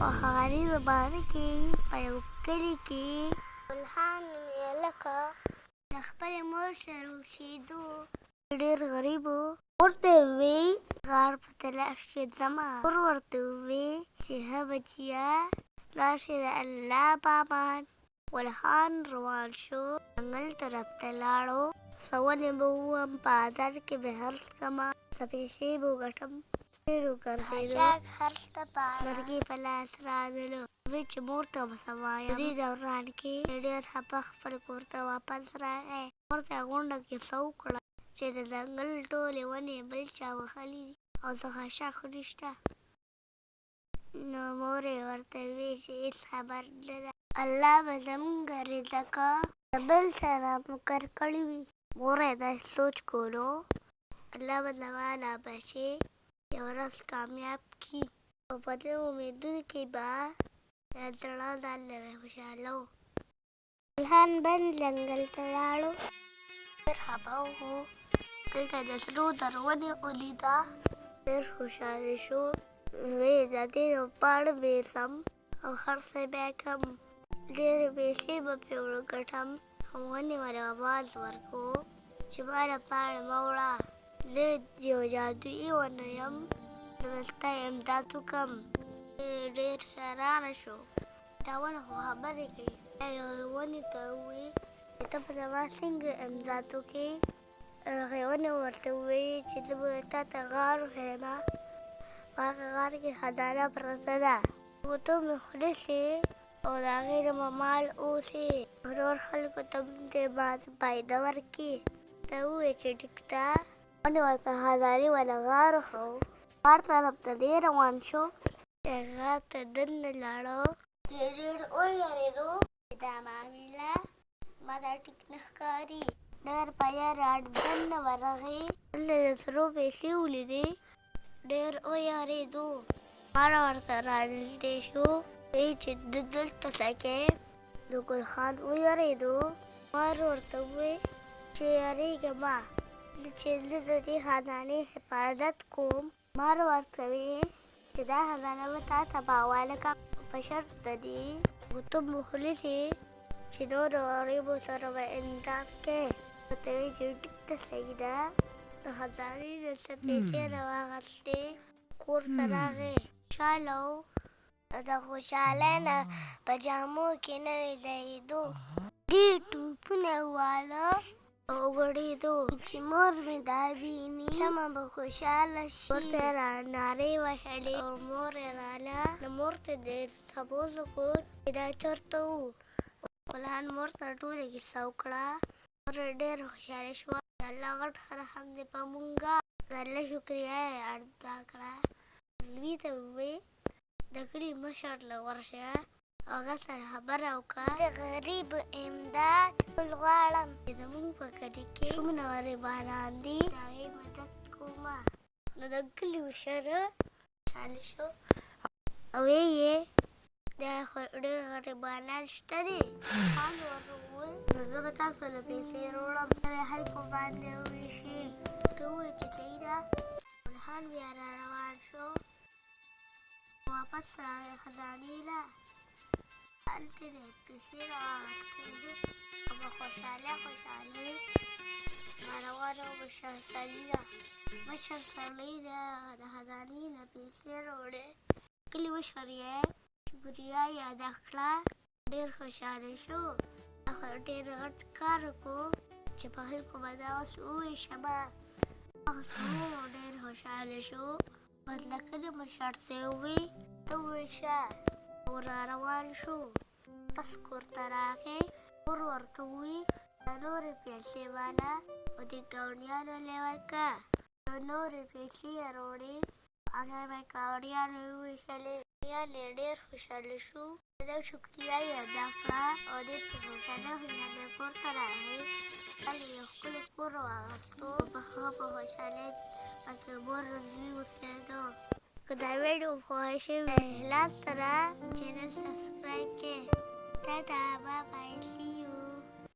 پخواني زمانه کې په یو کلي کې ګلخان نومي هلک د خپلې مور سره اوسېدو. ډېر غریب و. مور ته یې وویل: غار په تلاش کې ځمه. مور ورته وویل چې ښه بچیه، لاړ شې د الله په امان. ګلخان روان شو، ځنګل طرف ته لاړو. څه ونې به ووهم، بازار کې به خرڅ کړم، څه پیسې به وګټم. ډېر وګرځېدو، لرګي په لاس راغلو. وی چې مور ته به څه وایم. په دې دوران کې ډېر خپه خپل کور ته واپس راغی. مور ته یې غونډه کیسه وکړه چې د ځنګل ټولې ونې بل چا وهلې دي او څه خاشاک نشته. نو مور یې ورته وویل چې هېڅ خبر نه ده، الله به زموږ رزق د بل سره مقرر کړی وي. مور یې داسې سوچ کولو، الله به زما دا بچی یو ورځ کامیاب کړي او په دې امیدونو کې به له زړه ځان له خوشحاله و. ګلخان بند ځنګل ته لاړو. ډېر خپه و. هلته د سرو زرو ونې ولیده. ډېر خوشحاله شو. ویې د دې نو پاڼه بیسم او هر څه بیا کم، ډېرې پیسې به پرې وګټم. ونې ولې اواز ورکو چې ماله پاڼه مه وړه، زه یو جادويي ونه یم، زه به ستا امداد وکړم. ډېر حیرانه شو، دا ونه خو خبرې کوي. یوې ونې ته وویل چې ته به زما څنګه امداد وکړې؟ هغې ونې ورته وویل چې زه به تا ته غار وښیم، په هغه غار کې خزانه پرته ده، ته مې خوله شې او د هغې نه به مال اوسې، نور خلکو ته هم دې فایده ورکړي. ته وویل چې ټیک ده. ونې ورته خزانې والا غار وښود. غار طرف ته دی روان شو. چې غار ته دننه لاړو، دی ډېر ووېرېدو چې دا معامله ما ته ټیک نه ښکاري. ډېر په یاره دننه ورغی، هلته د سرو پیسې ولیدې، ډېر ووېرېدو. مار ورته رانږدې شو، وایي چې ته دلته څه کوې؟ نو ګل خان ووېرېدو. مار ورته وویل چې یارېږه مه، چې زه د دې خزانې حفاظت کوم. مار ورته وویل چې دا خزانه به تا ته په حواله کړم، په شرط د دې ته مخلص یې چې نورو غریبو سره به امداد کوې. ورته وویل چې ټیک ده، صحیح ده. د خزانې نه څه پیسې راواخیستې، کور ته راغی، خوشحاله و. د خوشحالۍ نه په جامو کې نه ځایېدو. ډېر ټوپونه یې وواله او غوړېدو چې مور مې دا ویني سمه به خوشحاله شي. مور ته یې را نارې وهلې او مور یې راله. نو مور ته یې تپوس وکړو چې دا چېرته و. ګلان مور ته ټوله کیسه وکړه. مور یې ډېره خوشحاله شوه. د الله غټ رحم دی په مونږه. د الله شکریه یې ادا کړه. زوی ته وویل د کلي مشر له ورشه، هغه سره خبره وکړه. د غریب امداد کول غواړم چې زموږ په کلي کې څومره غریبانان دي، د هغې مدد کومه. نو د کلي مشر خوشحاله شو او ویې دا خو ډېر غریبانان شته دي. خان ورته وویل نو زه به تاسو له پیسې راوړم، ته به خلکو باندې وویشي. ته وویل چې صحیح ده. خان بیا را روان شو، واپس راغی خزانې له، هلته یې پیسې راواخیستې او په خوشحالۍ خوشحالۍ روان و مشر سړي له. مشر سړي د خزانې نه پیسې راوړې. کلي مشر یې شکریه یې ادا کړه، ډېر خوشحاله شو. ډېر غټ کار وکړو چې په خلکو به دا اوس وویشمه. ډېر خوشحاله شو. بس له کلي مشر ته یې وویل ته وویشه او را روان شو. پس کور ته راغی، مور ورته وویل دا نورې پیسې واله او د ګاونډیانو له ورکړه. نو نورې پیسې یې راوړې، هغې به ګاونډیانو وویشلې. ګاونډیان یې ډېر خوشحاله شو، د شکریه یې ادا کړه او دی په خوشحالۍ خوشحالۍ کور ته راغی. هلته یې ښکلی کور واخیستو، په ښه په خوشحالۍ پکې مور او زوی اوسېدو. که دا ویډیو خوښه شوې، اخلاص سره چینل سبسکرایب کړئ. ټاټا، بای بای، سي.